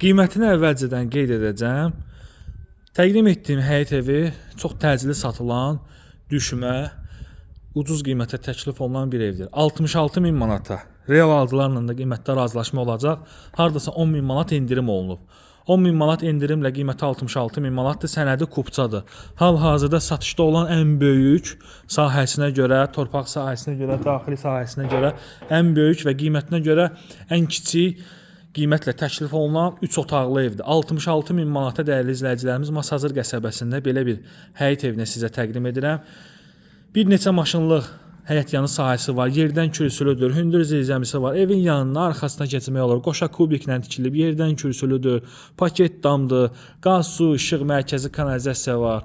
Qiymətini əvvəlcədən qeyd edəcəm. Təqdim etdiyim həyət evi çox təcili satılan, düşmə, ucuz qiymətə təklif olunan bir evdir. 66 min manata. Real alıcılarla da qiymətdə razılaşma olacaq. Hardasa 10 min manat endirim olunub. 10 min manat endirimlə qiyməti 66 min manatdır. Sənədi kupçadır. Hal-hazırda satışda olan ən böyük sahəsinə görə, torpaq sahəsinə görə, daxili sahəsinə görə ən böyük və qiymətinə görə ən kiçik qiymətlə təklif olunan 3 otaqlı evdir. 66 min manata dəyərli izləyicilərimiz Masazır qəsəbəsində belə bir həyət evini sizə təqdim edirəm. Bir neçə maşınlıq həyət yanı sahəsi var. Yerdən kürsülüdür, hündür zirzəmisi var. Evin yanına, arxasına keçmək olur. Qoşa kubiklə tikilib, yerdən kürsülüdür. Paket damdır. Qaz, su, işıq, mərkəzi kanalizasiya var.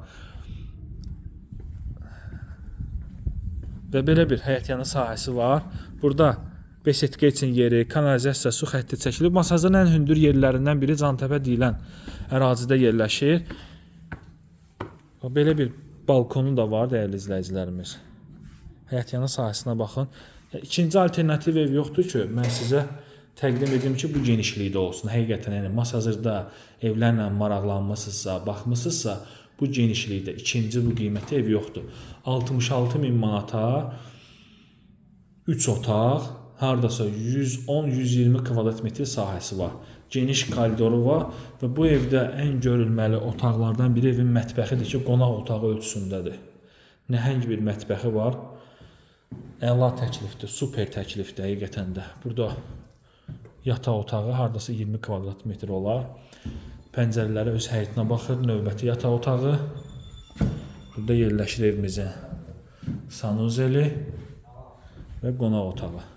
Və belə bir həyət yanı sahəsi var. Burada besetka üçün yeri, kanalizasiya, su xətti çəkilib. Masazırın ən hündür yerlərindən biri Cantəpə deyilən ərazidə yerləşir. Belə bir balkonu da var dəyərli izləyicilərimiz. Həyət yanı sahəsinə baxın. İkinci alternativ ev yoxdur ki, mən sizə təqdim edim ki, bu genişlikdə olsun. Həqiqətən, yəni Masazırda evlərlə maraqlanmısınızsa, baxmısınızsa, bu genişlikdə ikinci bu qiymətə ev yoxdur. 66 min manata 3 otaq, hardasa 110-120 kvadrat metr sahəsi var. Geniş koridoru var və bu evdə ən görülməli otaqlardan biri evin mətbəxidir ki, qonaq otağı ölçüsündədir. Nəhəng bir mətbəxi var. Əla təklifdir, super təklifdir həqiqətən də. Burada yataq otağı hardasa 20 kvadrat metr olar. Pəncərələri öz həyətinə baxır. Növbəti yataq otağı. Burada yerləşir evimizin sanuzeli və qonaq otağı.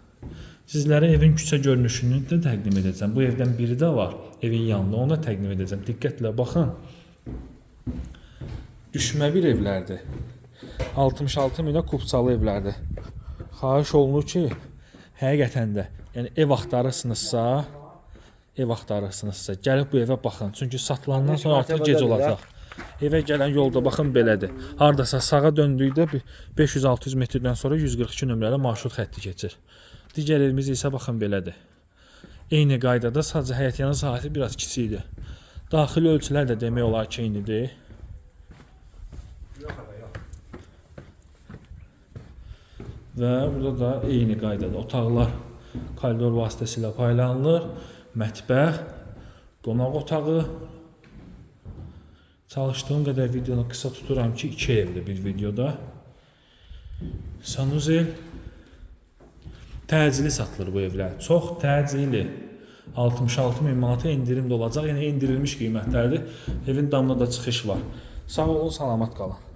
Sizlərə evin küçə görünüşünü də təqdim edəcəm. Bu evdən biri də var evin yanında, onu da təqdim edəcəm. Diqqətlə baxın. Düşmə bir evlərdir. 66 minə kupçalı evlərdir. Xahiş olunur ki, həqiqətən də, yəni ev axtarırsınızsa, gəlib bu evə baxın. Çünki satılandan sonra artıq gec olacaq. Evə gələn yolda baxın belədir. Hardasa sağa döndükdə 500-600 metrdən sonra 142 nömrəli marşrut xətti keçir. Digər evimiz isə baxın belədir. Eyni qaydada, sadəcə həyət yanı sahəsi biraz kiçikdir. Daxili ölçülər də demək olar ki, eynidir. Və burada da eyni qaydada otaqlar koridor vasitəsilə paylanılır. Mətbəx, qonaq otağı. Çalışdığım qədər videonu qısa tuturam ki, iki evdir bir videoda. Sanuzel. Təcili satılır bu evlər. Çox təcili. 66 min manata endirim də olacaq. Yəni endirilmiş qiymətlərdir. Evin damına da çıxış var. Sağ olun, salamat qalın.